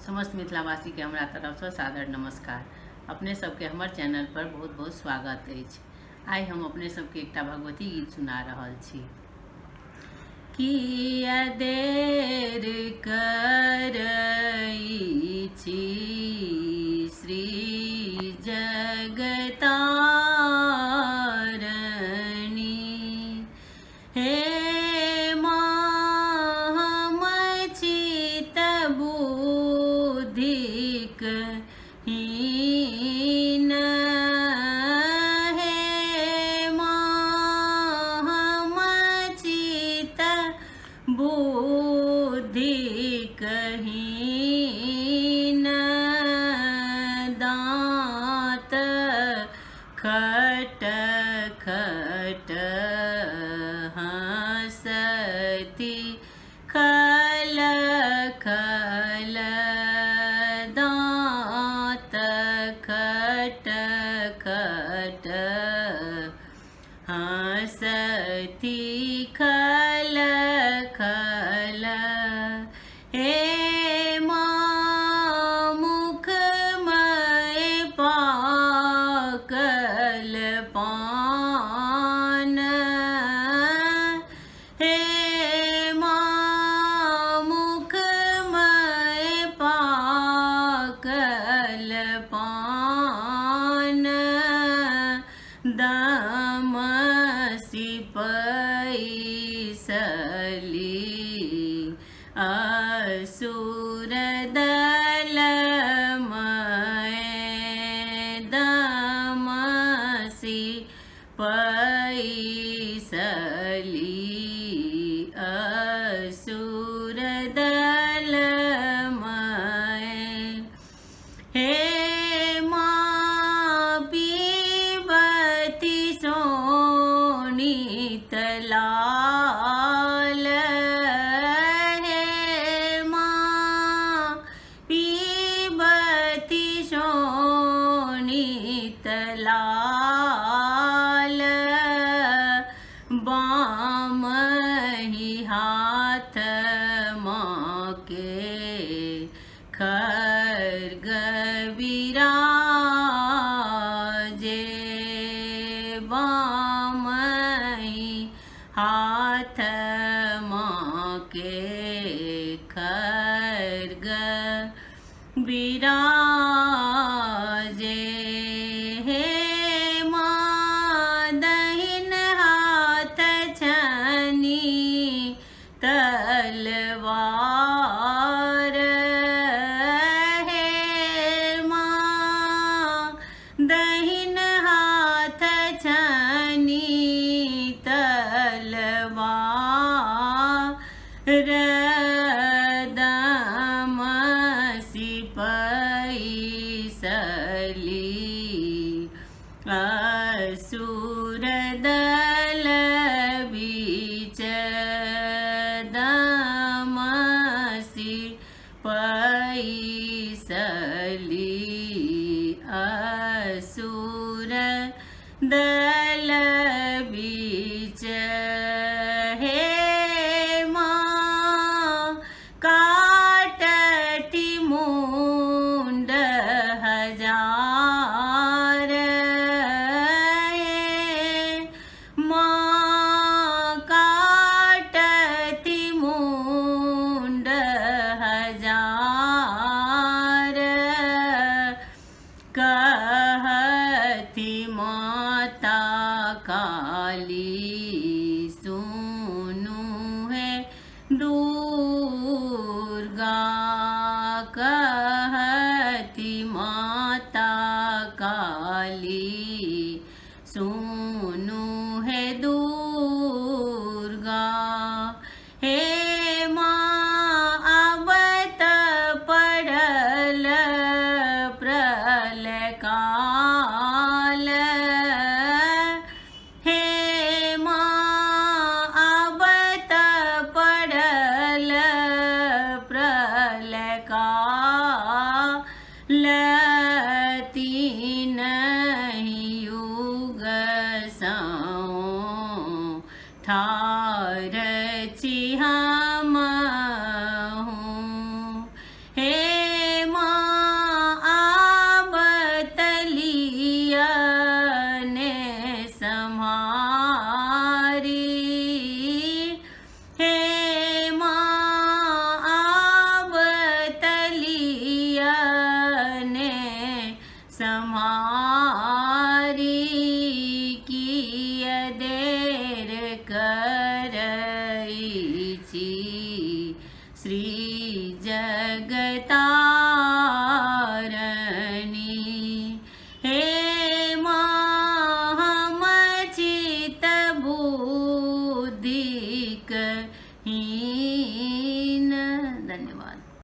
समस्त मिथिलावासीके हमरा तरफसँ सादर नमस्कार। अपने सबके हमर चैनल पर बहुत बहुत स्वागत अछि। आइ हम अपने सबके एकटा भगवती गीत सुना रहल छी। किया देर करै छी श्री जगतारणी, हे माँ हम छी त बुद्धिक हीन, हे माँ हम छी त बुद्धिक हीन, दाँत खट खट हँसती खल खल, दाँत खट खट हँसती खल खल, हे माँ मुखमय पाकल पान, हे माँ मुखमय पाकल पान, दम सिपैसली असुर दल मय, दम सिपैसली असुर दल मय, हे माँ पीबती सोनित लाल, हे माँ पीबती सोनित लाल, बाम ही हाथ माँ के खर्ग विराजे, बाम ही हाथ माँ के खर्ग विराजे, हे माँ दहिन हाथ छनी तलवार, हे माँ दहिन हाथ छनी तलवार, दम सिपैसली असुर दल बीच, दम सिपैसली असुर दल बीच, हे माँ काटती मुंड हजार, हे माँ काटती मुंड हजार, कहती माता काली सुनु है दुर्गा, कहती माता काली सुनु है दुर्गा, हे माँ आवत पड़ल प्रलय काल, हे माँ आवत पड़ल प्रलय काल, तीन युग सौं ठार छी हमहूँ, हे सम्हारी। हे माँ आब तलिया ने सम्हारी।